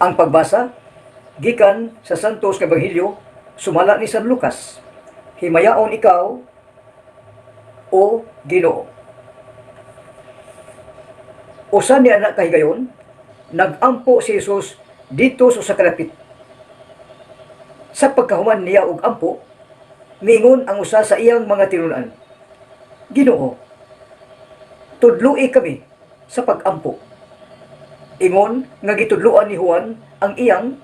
Ang pagbasa gikan sa Santos nga Ebanghelyo sumala ni San Lucas. Himayaon ikaw, o Ginoo. Usa ni ana kahigayon, nag-ampo si Jesus didto sa usa ka dapit. Sa pagkahuman niya og ampo, miingon ang usa sa iyang mga tinun-an, "Ginoo, tudloi kami sa pag-ampo." Ingon nga gitudloan ni Juan ang iyang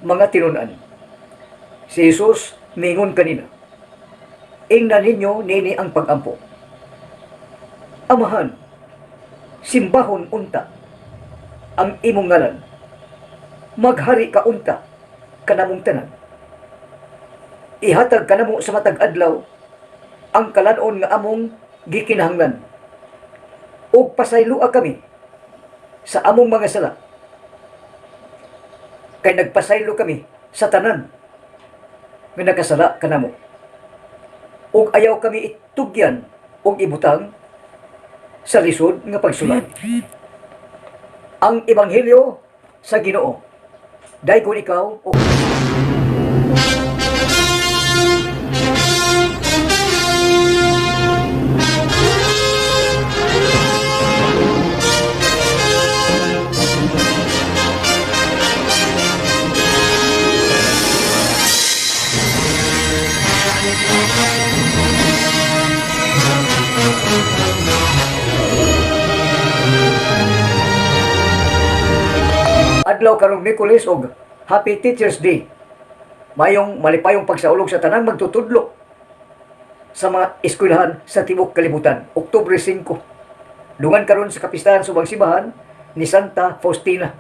mga tinun-an. Si Jesus miingon kanila, "Ingna ninyo nini ang pag-ampo. Amahan, simbahon unta ang imong ngalan. Maghari ka unta kanamong tanan. Ihatag kanamo sa matag adlaw ang kalan-on nga among gikinahanglan. Ug pasayloa kami sa among mga sala. Kay nagpasaylo kami sa tanan nga nakasala kanamo. Ug ayaw kami itugyan og ibutang sa lisod nga pagsulay." Ang Ebanghelyo sa Ginoo. Daygon ikaw, o Adlaw karong Miyerkules og Happy Teachers Day. Mayong malipayong pagsaulog sa tanang magtutudlo sa mga eskwelahan sa tibuok kalibutan. Oktubre 5. Dungan karon sa kapistahan subang simbahan ni Santa Faustina.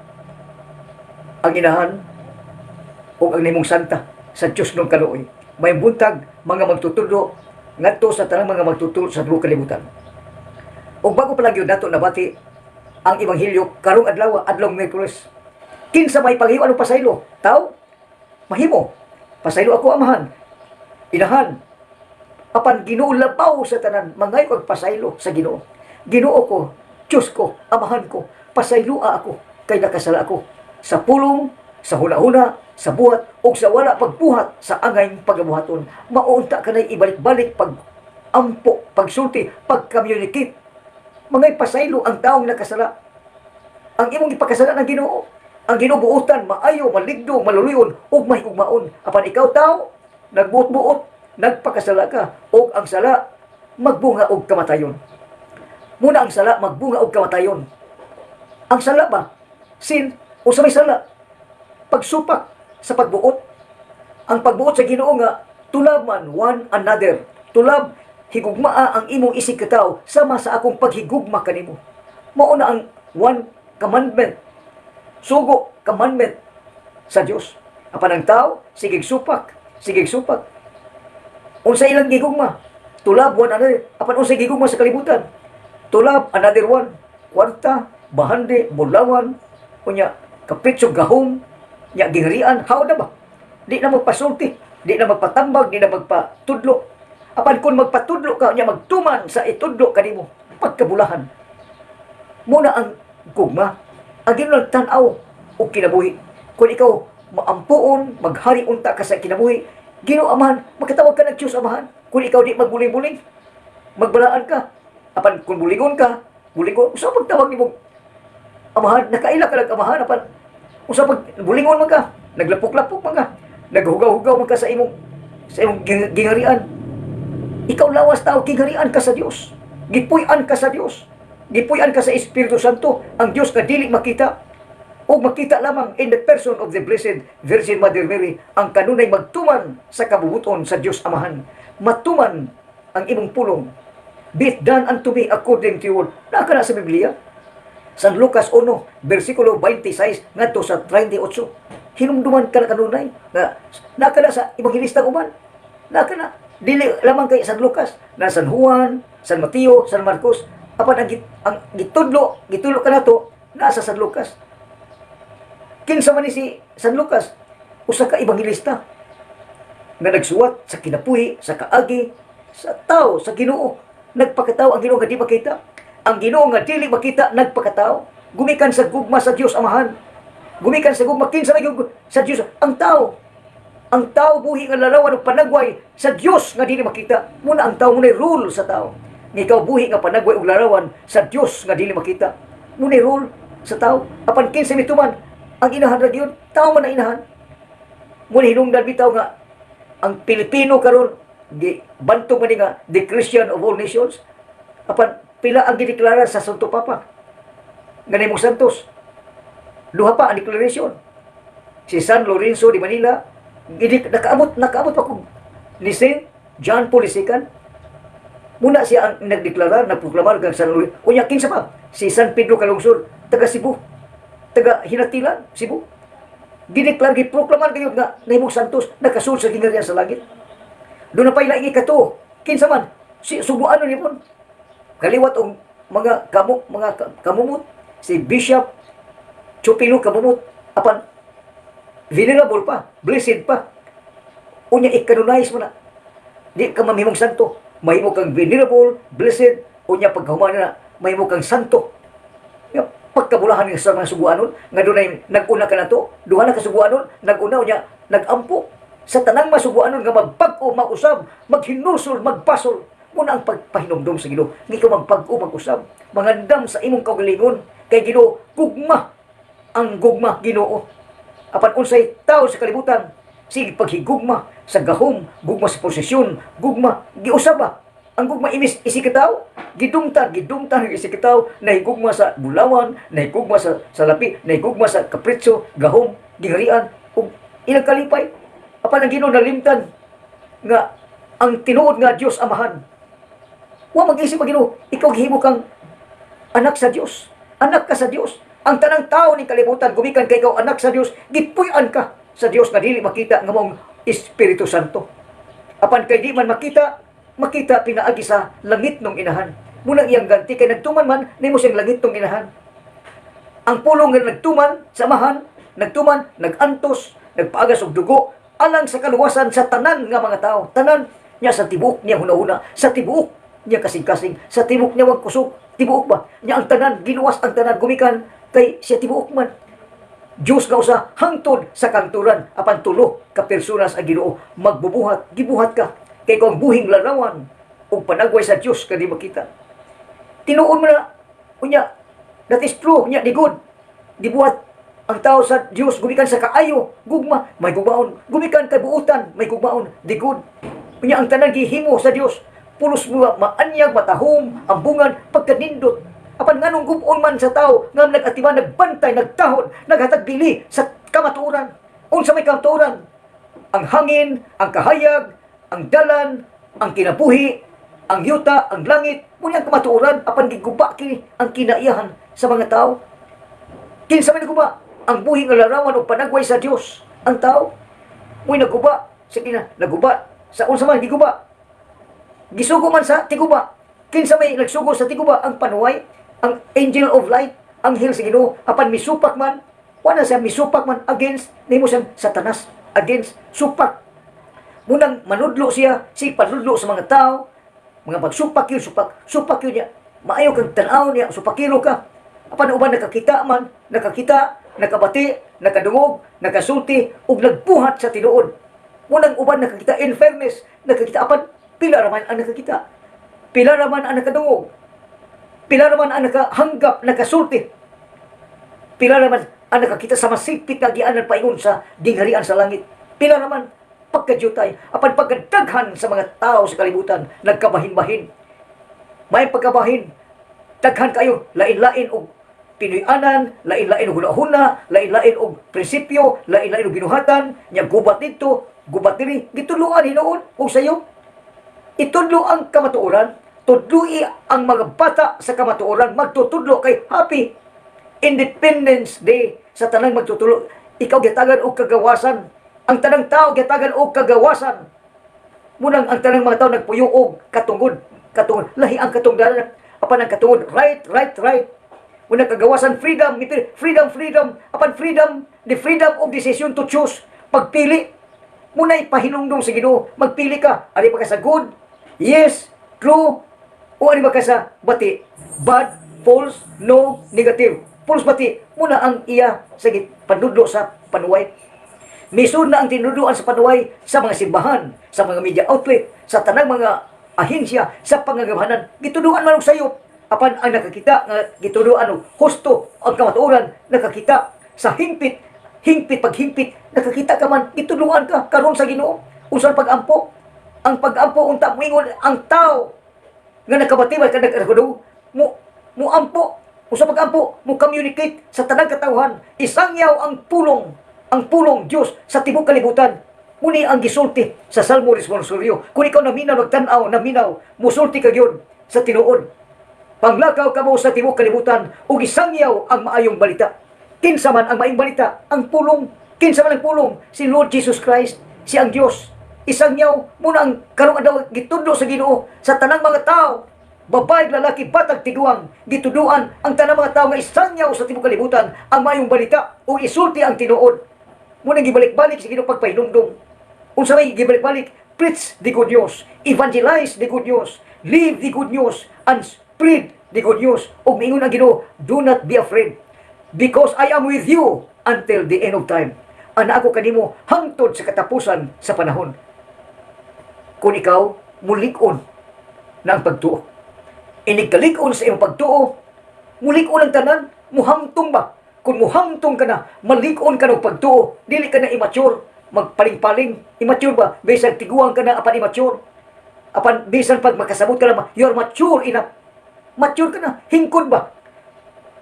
Ang inahan ug ang nimong santa sa Dios ng kaluoy. May buntag mga magtutudlo ngadto sa tanang mga magtutudlo sa tibuok kalibutan. Ug bago pa lang gyud nato nabati ang ebanghelyo karong adlaw, adlaw Miyerkules. Kinsa may panghiyo ano pasaylo? Tao? Mahimo. Pasaylo ako, amahan. Inahan. Apan Ginoo labaw sa tanan, mangayo kag pasaylo sa Ginoo. Ginoo ko, Diyos ko, amahan ko, pasayloa ako kay nakasala ako sa pulong, sa huna-huna, sa buhat ug sa wala pagbuhat sa angay pagabuhaton. Maunta kanay ibalik-balik pag ampo, pagsulti, pag-communicate. Mangay pasaylo ang taong nakasala. Ang imong ipakasala ng Ginoo. Ang Ginoo buotan, maayo, maligdo, maluluyon, ug mahigugmaon. Apan ikaw tao, nagbuot-buot, nagpakasala ka, ug ang sala magbunga og kamatayon. Muna ang sala magbunga og kamatayon. Ang sala ba? Sin, unsa may sala? Pagsupak sa pagbuot. Ang pagbuot sa Ginoo nga to love man one another. To love, higugmaa ang imong isig katawo sama sa akong paghigugma kanimo. Mao na ang one commandment. Sugo, commandment sa Dios. Apan ang tao, sigig supak, sigig supak. Unsa ilang gigugma? To love one another. Apan unsa gigugma sa kalibutan? To love another one. Kwarta, bahandi, bulawan, unya, kapritso gahom, nya gingharian, how na ba? Di na magpasulti, di na magpatambag, di na magpatudlo. Apan kung magpatudlo ka, nya magtuman sa itudlo kanimo, pagkabulahan. Muna ang gugma, ang Ginoo tan-aw og kinabuhi. Kung ikaw maampuon, maghari unta ka sa kinabuhi, Ginoo Amahan, makatawag ka ng Diyos Amahan. Kung ikaw di magbuling-buling, magbalaan ka. Apan kung bulingon ka, bulingon, usa pagtawag nimo Amahan, nakaila ka lang Amahan, apan usa pag bulingon man ka, naglapok-lapok man ka, naghugaw-hugaw man ka sa imong gingharian. Ikaw lawas tao, gingharian ka sa Dios. Gipuy-an ka sa Dios. Gipuy-an ka sa Espiritu Santo, ang Dios nga dili makita. O makita lamang in the person of the Blessed Virgin Mother Mary ang kanunay magtuman sa kabubuton sa Dios Amahan. Matuman ang imong pulong. Be it done unto me according to your word. Naa ka na sa Biblia. San Lucas 1, versikulo 26 ngadto sa 38. Hinumduman ka na kanunay. Na, naa ka na sa ebanghelista uban. Naa ka na. Dili lamang kay San Lucas, na San Juan, San Mateo, San Marcos. Apan ang gitudlo, gitudlo ka nato nasa San Lucas. Kinsa man ni si San Lucas? Usa ka ebanghelista nga nagsuwat sa kinabuhi, sa kaagi, sa tao, sa Ginoo. Nagpakatao ang Ginoo nga di makita. Ang Ginoo nga dili makita nagpakatao. Gumikan sa gugma sa Dios Amahan. Gumikan sa gugma, kinsa may sa Dios? Ang tao. Ang tao buhi nga larawan og panagway sa Dios nga dili makita. Muna ang tao, muna rule sa tao. Nga ikaw buhi nga panagway og larawan sa Dios nga dili makita. Muna rule sa tao. Apan kinsa mituman ang inahan ra gyud, tao man ang inahan. Muna hinungdan bitaw nga ang Pilipino karon gi bantog man ni nga the Christian of all nations. Apan pila ang gideklara sa Santo Papa nga nahimong Santos? Duha pa ang declaration. Si San Lorenzo de Manila, nakaabot pa kung ni Saint John Paul II. Muna siya ang nagdeklarar, nagproklamar kang San Lorenzo. Unya, kinsa pa? Si San Pedro Calungsod, taga Cebu. Taga Ginatilan, Cebu. Gideklar, giproklamar kayo nga nahimong Santos, nakasulod sa gingharian sa langit. Doon na pa ilaing ikatuo. Kinsa man? Si Sugboanon ni pon. Kaliwat og mga kamumot, si Bishop Chupilo Camomot, apan venerable pa, blessed pa. Unya i-canonize mo na. Di ka mamhimong santo. Mahimo kang venerable, blessed, unya pagkahuman na, mahimo kang santo. Ya, pagkabulahan nga sa mga Sugboanon, nga dunay nag-una ka na to, duha na ka Sugboanon, nag-una, unya nag-ampo sa tanang mga Sugboanon nga magbag-o, mausab, maghinulsol, magbasol. Muna ang pagpahinumdom sa Ginoo, nga ikaw magbag-o, mag-usab, mangandam sa imong kaugalingon, kay Ginoo, gugma, ang gugma Ginoo. Apan unsay tao sa kalibutan, sige paghigugma sa gahom, gugma sa posisyon, gugma, giusab ba? Ang gugma imis isikataw, gidumtan, gidumtan ang isikataw, nahigugma sa bulawan, nahigugma sa salapi, nahigugma sa kapritso, gahom, gingharian, ug ilang kalipay. Apan ang Ginoo nalimtan nga ang tinuod nga Dios Amahan. Wa mag-isip ang Ginoo, ikaw gihimo kang anak sa Dios. Anak ka sa Dios. Ang tanang tao ni kalibutan gumikan kay ikaw anak sa Dios, gipuy-an ka sa Dios nga dili makita nga maong Espiritu Santo. Apan kay di man makita, makita pinaagi sa langit ng inahan. Munang iyang ganti kay nagtuman man nimo siyang langit ng inahan. Ang pulong nga nagtuman sa Amahan, nagtuman, nagantos, nagpaagas og dugo alang sa kaluwasan sa tanan nga mga tao. Tanan niya sa tibuok niya hunahuna, sa tibuok niya kasing-kasing, sa tibuok niya wag kusog, tibuok ba? Niya ang tanan, giluwas ang tanan gumikan kay siya tibuok man. Diyos nga usa hangtod sa kangturan, apan tulo ka personas ang Ginoo magbubuhat, gibuhat ka kay kung buhing larawan ug panagway sa Dios kadi makita. Tinuod mo na, unya that is true, unya di good. Gibuhat ang tao sa Dios gumikan sa kaayo, gugma, may gugmaon, gumikan kay buutan, may gugmaon, di good. Unya ang tanan gihimo sa Dios, pulos mo maanyag, matahom, ambungan, pagkanindot. Apan nganong gub-on man sa tao nga nag-atiman, nagbantay, nagtahod, naghatag bili sa kamatuoran? Unsa may kamatuoran? Ang hangin, ang kahayag, ang dalan, ang kinabuhi, ang yuta, ang langit, muna ang kamatuoran, apan giguba kini ang kinaiyahan sa mga tao. Kinsa may naguba? Ang buhi nga larawan o panagway sa Dios, ang tao. Mo'y naguba sa kina, naguba sa unsa man giguba. Gisugo man sa tiguba. Kinsa may nagsugo sa tiguba? Ang panuway, ang angel of light, anghel sa Ginoo, apan misupak man, wala siya misupak man against nimo siyang Satanas, against supak. Munang manudlo siya, si panudlo sa mga tao, mga pagsupak yun, supak, supak yun niya. Maayo kang tanaw niya, supakiro ka. Apan uban nakakita man, nakakita, nakabati, nakadungog, nakasulti, ug nagbuhat sa tinuod. Munang uban nakakita, in fairness, nakakita, apan pila raman ang nakakita? Pila raman ang nakadungog? Pila raman ang nakahanggap, nakasulti? Pila raman ang nakakita sa masipit nga gianan paingon sa gingharian sa langit? Pila raman? Pagkadyutay. Apan pagkadaghan sa mga tao sa kalibutan, nagkabahin-bahin. May pagkabahin. Daghan kayo, lain-lain og Pinoy-anan, lain-lain og hunahuna, lain-lain og prinsipyo, lain-lain og binuhatan, nya gubat dito, gubat diri, gitudloan hinuon og sayo. Itudlo ang kamatuoran, tudloi ang mga bata sa kamatuoran, magtutudlo kay Happy Independence Day sa tanang magtutudlo. Ikaw gitagan og kagawasan. Ang tanang tao gitagan og kagawasan. Munang ang tanang mga tao nagpuyo og katungod. Katungod. Lahi ang katungdanan. Apan ang katungod, right, right, right. Unang kagawasan, freedom, freedom, freedom. Apan freedom, the freedom of decision to choose. Pagpili. Muna'y pahinumdum sa Ginoo. Magpili ka. Ari pa ka sa good, yes, true, o ari ba ka sa bati, bad, false, no, negative. Pulos bati muna ang iya sa panudlo sa panuway. Misud na ang tinuduan sa panuway sa mga simbahan, sa mga media outlet, sa tanang mga ahensya, sa pangagamahanan. Gituduan man og sayop. Apan ang nakakita nga gituduan og husto ang kamatuoran, nakakita sa hingpit, hingpit paghingpit, nakakita ka man, gituduan ka karon sa Ginoo. Unsa ang pag-ampo? Ang pag-ampo unta moingon ang tao nga nakabati ba ka nagkadugong mo muampo. Usa pag-ampo, mo communicate sa tanang katawhan, isangyaw ang pulong Dios sa tibuok kalibutan. Muni ang gisulti sa Salmo Responsorio. Kung ikaw naminaw, nagtan-aw, naminaw, musulti ka gyud sa tinuod. Panglakaw kamo sa tibuok kalibutan ug isangyaw ang maayong balita. Kinsa man ang maayong balita? Ang pulong. Kinsa man ang pulong? Si Lord Jesus Christ, siya ang Dios. Isangyaw muna ang karong adlaw gitudlo sa Ginoo sa tanang mga tao, babae, lalaki, batag, tiguang, gituduan ang tanang mga tao nga isangyaw sa tibuok kalibutan ang maayong balita ug isulti ang tinuod. Muna gibalik-balik sa Ginoo pagpahinumdum. Unsa may gibalik-balik? Preach the good news, evangelize the good news, live the good news, and spread the good news. Ug miingon ang Ginoo, "Do not be afraid, because I am with you until the end of time." Ana ako kanimo hangtod sa katapusan sa panahon. Kung ikaw mulig-on na ang pagtuo, inig kalig-on sa imong pagtuo, mulig-on ang tanan, muhamtong ba? Kung muhamtong ka na, malig-on ka ng pagtuo, dili ka na immature, magpaling-paling, immature ba? Bisan tiguang ka na apan immature. Apan bisan pag makasabot ka lang, you're mature enough. Mature ka na, hingkod ba?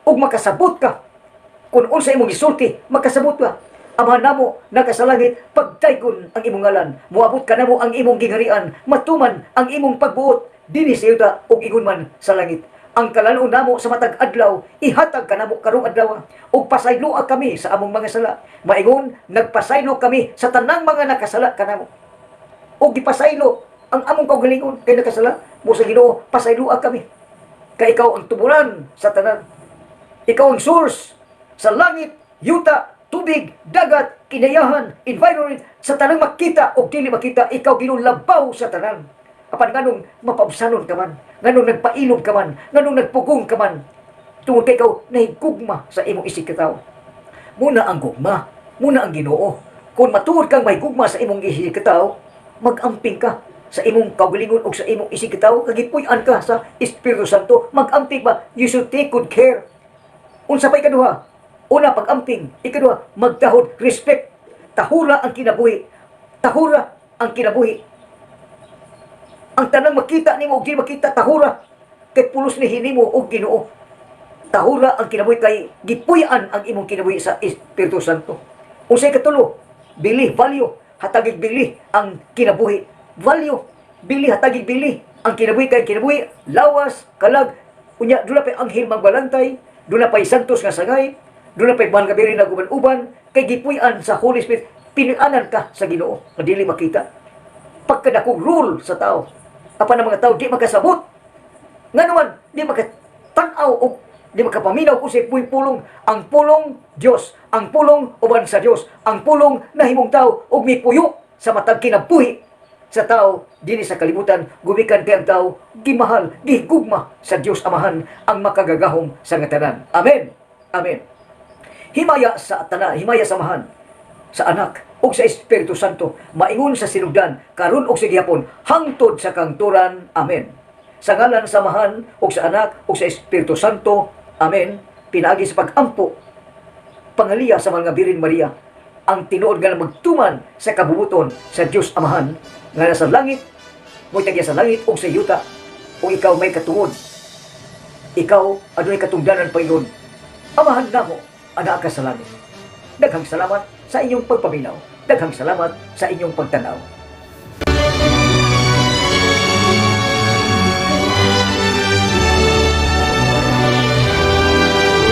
Ug makasabot ka. Kung unsa imong gisulti, makasabot ka. Ama namo naka sa langit, pagdaygon ang imong ngalan. Moabot ka namo ang imong gingharian, matuman ang imong pagbuot dinhi sa yuta ug ingon man sa langit. Ang kalan-on namo sa matag adlaw, ihatag kanamo karong adlaw, ug pasayloa kami sa among mga sala. Maingon, nagpasaylo kami sa tanang mga nakasala kanamo. Ug gipasaylo ang among kaugalingon kay nakasala mo sa Ginoo, pasayloa kami. Kay ikaw ang tuburan sa tanan. Ikaw ang source sa langit, yuta, tubig, dagat, kinayahan, environment, sa tanang makita o dili makita, ikaw, Ginoo, labaw sa tanan. Apan nganong mapaubsanon ka man, nganong nagpailob ka man, nganong nagpugong ka man, tungod kay ikaw nahigugma sa imong isig katawo. Muna ang gugma, muna ang Ginoo. Kung matuod kang may gugma sa imong isig katawo, mag-amping ka sa imong kaugalingon o sa imong isig katawo, kagipuy-an ka sa Espiritu Santo, mag-amping ba? You should take good care. Unsa pa ikaduha? Una, pag-amping. Ikaduha, magtahod, respect. Tahura ang kinabuhi. Tahura ang kinabuhi. Ang tanang makita nimo og di makita, tahura. Kay pulos ni hinimo og Ginoo. Tahura ang kinabuhi kay gipuy-an ang imong kinabuhi sa Espiritu Santo. Unsay katulo? Bili, value. Hatagig bili ang kinabuhi. Value. Bili, hatagig bili ang kinabuhi kay kinabuhi, lawas, kalag, unya duna pay anghel magbalantay, duna pay santos nga sangay, duna pay mahal nga Birhen nag-uban-uban, kay gipuy-an sa Holy Spirit, pinuy-anan ka sa Ginoo nga dili makita. Pagkadakong rule sa tao. Apan ang mga tao di makasabot. Nga naman, di makatanaw o di makapaminaw kung sa pulong. Ang pulong Dios, ang pulong uban sa Dios, ang pulong nahimong tao ug mipuyo sa matag kinabuhi sa tao dinhi sa kalibutan, gumikan kay ang tao gimahal, gihigugma sa Dios Amahan ang makagagahom sa nga tanan. Amen. Amen. Himaya sa tanan, himaya sa Amahan, sa Anak ug sa Espiritu Santo, maingon sa sinugdan, karon ug sa gihapon, hangtod sa kangturan. Amen. Sa ngalan sa Amahan ug sa Anak ug sa Espiritu Santo. Amen. Pinaagi sa pag-ampo, pangaliya sa mga Birhen Maria, ang tinuod nga magtuman sa kabubuton sa Dios Amahan nga nasa langit, mo'y tagya sa langit ug sa yuta, ug ikaw may katungod. Ikaw adunay katungdanan paingon, "Amahan namo, anaa ka sa langit." Daghang salamat sa inyong pagpaminaw. Daghang salamat sa inyong pagtanaw.